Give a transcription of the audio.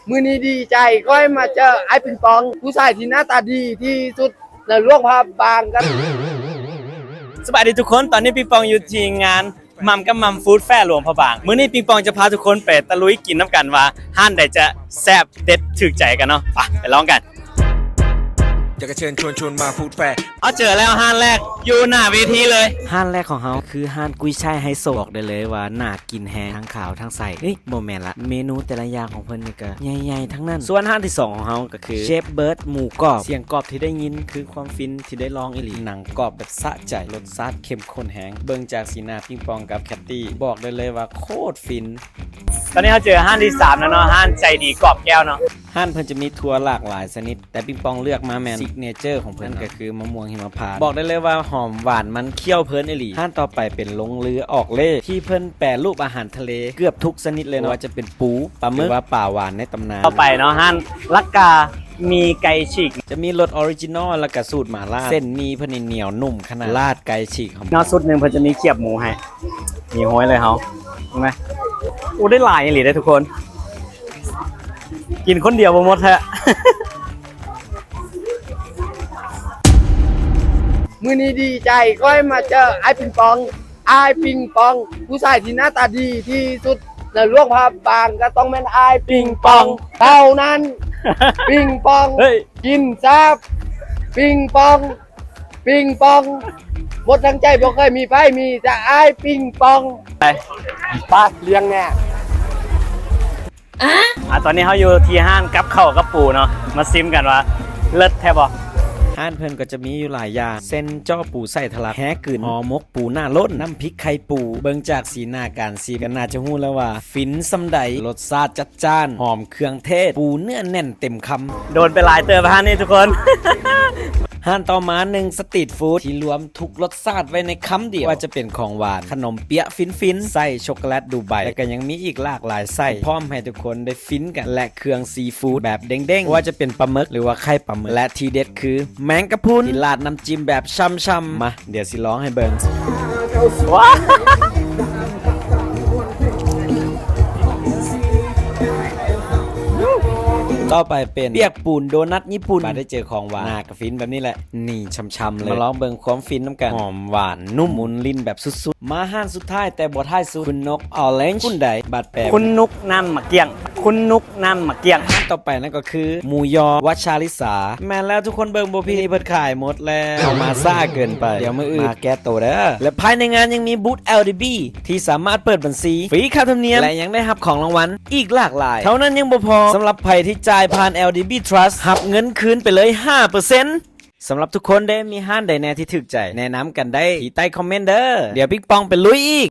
ມື້ນີ້ດີໃຈ ຂ້ອຍມາເຈີອ້າຍປິງປອງ ຜູ້ຊາຍທີ່ໜ້າຕາດີທີ່ສຸດໃນຫຼວງພະບາງກັນ. ສະບາຍດີທຸກຄົນ, ຕອນນີ້ປິງປອງຢູ່ທີ່ງານໝ່ຳກັບໝ່ຳຟູດແຟຫຼວງພະບາງ. ມື້ນີ້ປິງປອງຈະພາທຸກຄົນໄປຕະລຸຍກິນນຳກັນວ່າຮ້ານໃດຈະແຊບເດັດຖືກໃຈກັນເນາະ. ໄປ ໄປລອງກັນ. ຢາກຈະເຊີນຊວນ ຊວນມາຟູດແຟ. ເຮົາເຈີແລ້ວຮ້ານແລກ ຢູ່ໜ້າເວທີເລີຍ. ຮ້ານແລກຂອງເຮົາຄືຮ້ານກຸ້ຍຊ່າຍໄຮໂຊ. ບອກໄດ້ເລີຍວ່າໜ້າກິນແຮງ ທັງຂາວທັງໃສ. ເອີຍ ບໍ່ແມ່ນລະ, ເມນູແຕ່ລະຢ່າງຂອງເພິ່ນນີ້ກະໃຫຍ່ໆທັງນັ້ນ. ສ່ວນຮ້ານທີສອງຂອງເຮົາກະຄືເຊຟເບີດໝູກອບ. ສຽງກອບທີ່ໄດ້ຍິນຄືຄວາມຟິນທີ່ໄດ້ລອງອີ່ຫຼີ. ໜັງກອບແບບສະໃຈ, ລົດຊາດເຂັ້ມ ຄົນແຮງ. ເບິ່ງຈາກສີໜ້າປິງປອງກັບແຄດຕີ້ ບອກໄດ້ເລີຍວ່າໂຄດຟິນ. ຕອນນີ້ເຮົາເຈີຮ້ານທີສາມແລ້ວເນາະ, ຮ້ານໃຈດີກອບແກ້ວເນາະ. ຮ້ານເພິ່ນຈະມີຖົ່ວຫຼາກຫຼາຍຊະນິດ, ແຕ່ປິງປອງເລືອກມາແມ່ນຊິກເນເຈີຂອງເພິ່ນ ນັ້ນກະຄືມະມ່ວງຫິມະພານ. ບອກໄດ້ເລີຍວ່າຫອມຫວານມັນຄ້ຽວເພີນອີ່ຫຼີ. ຮ້ານຕໍ່ໄປເປັນລົງລືອອກເລ່ ທີ່ເພິ່ນແປຮູບອາຫານທະເລເກືອບທຸກຊະນິດເລີຍເນາະ, ບໍ່ວ່າຈະເປັນປູ, ປາໝຶກ ຫຼືວ່າປາຫວານໃນຕຳນານ. ຕໍ່ໄປເນາະ, ຮ້ານລັກກາ ໝີ່ໄກ່ສີກ. ຈະມີລົດອໍຣິຈິນອລ ແລ້ວກະສູດໝາລ່າ. ເສັ້ນໝີ່ເພິ່ນນີ້ໜຽວນຸ້ມຂະໜາດ. ລາດໄກ່ສີກຫອມ. ເນາະ ຊຸດໜຶ່ງເພິ່ນຈະມີຄຽບໝູໃຫ້. ມີຫ້ອຍເລີຍເຮົາ. ເຫັນໄໝ? ໂອ້ ໄດ້ຫຼາຍອີ່ຫຼີເດ້ທຸກຄົນ. ກິນຄົນດຽວບໍ່ໝົດແທ້. ມື້ນີ້ດີໃຈ ຂ້ອຍມາເຈີອ້າຍປິງປອງ. ອ້າຍປິງປອງ ຜູ້ຊາຍທີ່ໜ້າຕາດີທີ່ສຸດໃນຫຼວງພະບາງກະຕ້ອງແມ່ນອ້າຍປິງປອງເທົ່ານັ້ນ. ປິງປອງ ເຮີ້ຍ ກິນແຊບ. ປິງປອງ ປິງປອງ ໝົດທັງໃຈ ບໍ່ເຄີຍມີໃຜ ມີແຕ່ອ້າຍປິງປອງ. ໄປ ປາດ ລ້ຽງແນ່. ອາ ຕອນນີ້ເຮົາຢູ່ທີ່ຮ້ານກັບເຂົ້າກັບປູເນາະ, ມາຊິມກັນວ່າເລີດແທ້ບໍ່. ຮ້ານເພິ່ນກະຈະມີຢູ່ຫຼາຍຢ່າງ ເຊັ່ນ ຈໍ່ປູໃສ່ທະລັກ, ແຮກືນ, ຫໍ່ໝົກປູໜ້າລົ້ນ, ນ້ຳພິກໄຂ່ປູ. ເບິ່ງຈາກສີໜ້າການຊີມກະໜ້າຈະຮູ້ແລ້ວວ່າຟິນສ່ຳໃດ. ລົດຊາດຈັດຈ້ານ, ຫອມເຄື່ອງເທດ, ປູເນື້ອແໜ້ນເຕັມຄຳ. ໂດນໄປຫຼາຍເຕີບຮ້ານນີ້ທຸກຄົນ. ຮ້ານຕໍ່ມາ ໜຶ່ງສະຕີດຟູດ ທີ່ລວມທຸກລົດຊາດໄວ້ໃນຄຳດຽວ, ວ່າຈະເປັນຂອງຫວານ, ຂະໜົມເປ້ຍຟິນໆ ໄສ້ຊັອກໂກແລັດດູໄບ ແລະກະຍັງມີອີກຫຼາກຫຼາຍໄສ້ ພ້ອມໃຫ້ທຸກຄົນໄດ້ຟິນກັນ ແລະເຄື່ອງຊີຟູດແບບເດ້ງໆ ບໍ່ວ່າຈະເປັນປາໝຶກ ຫຼືວ່າໄຂ່ປາໝຶກ ແລະທີ່ເດັດຄືແມງກະພຸນທີ່ລາດນ້ຳຈິ້ມແບບຊ່ຳໆ. ມາ ດຽວຊິລອງໃຫ້ເບິ່ງ. ວ້າ ຕໍ່ໄປເປັນປຽກປູນໂດນັດຍີ່ປຸ່ນ. ມາໄດ້ເຈີຂອງຫວານ ໜ້າກະຟິນແບບນີ້ແຫຼະ. ນີ້ ຊ່ຳໆເລີຍ. ມາລອງເບິ່ງຄວາມຟິນນຳກັນ. ຫອມຫວານນຸ້ມ ມຸນລີ້ນແບບສຸດໆ. ມາຮ້ານສຸດທ້າຍແຕ່ບໍ່ທ້າຍສຸດ ຄຸນນົກ Orange ຄຸນໃດ ບາດແປ ຄຸນນຸກນ້ຳໝາກກ້ຽງ ຄຸນນຸກນ້ຳໝາກກ້ຽງ. ຮ້ານຕໍ່ໄປນັ້ນກໍຄືໝູຢໍ ວັດຊາລິສາ. ແມ່ນແລ້ວ ທຸກຄົນເບິ່ງບໍ່ຜິດ ນີ້ເພິ່ນຂາຍໝົດແລ້ວ. ເຮົາມາຊ້າເກີນໄປ, ດຽວມື້ອື່ນມາແກ້ໂຕເດີ. ແລະພາຍໃນງານຍັງມີບູດ ແອລດີບີ ທີ່ສາມາດເປີດບັນຊີ ຟຣີຄ່າທຳນຽມ ແລະຍັງໄດ້ຮັບຂອງລາງວັນອີກຫຼາກຫຼາຍ. ເທົ່ານັ້ນຍັງບໍ່ພໍ, ສຳລັບໃຜທີ່ຈ່າຍຜ່ານ ແອລດີບີ Trust ຮັບເງິນຄືນໄປເລີຍຫ້າເປີເຊັນ. ສຳລັບທຸກຄົນເດ້ ມີຮ້ານໃດແນ່ທີ່ຖືກໃຈ ແນະນຳກັນໄດ້ທີ່ໃຕ້ຄອມເມັນເດີ. ດຽວປິງປອງໄປລຸຍອີກ.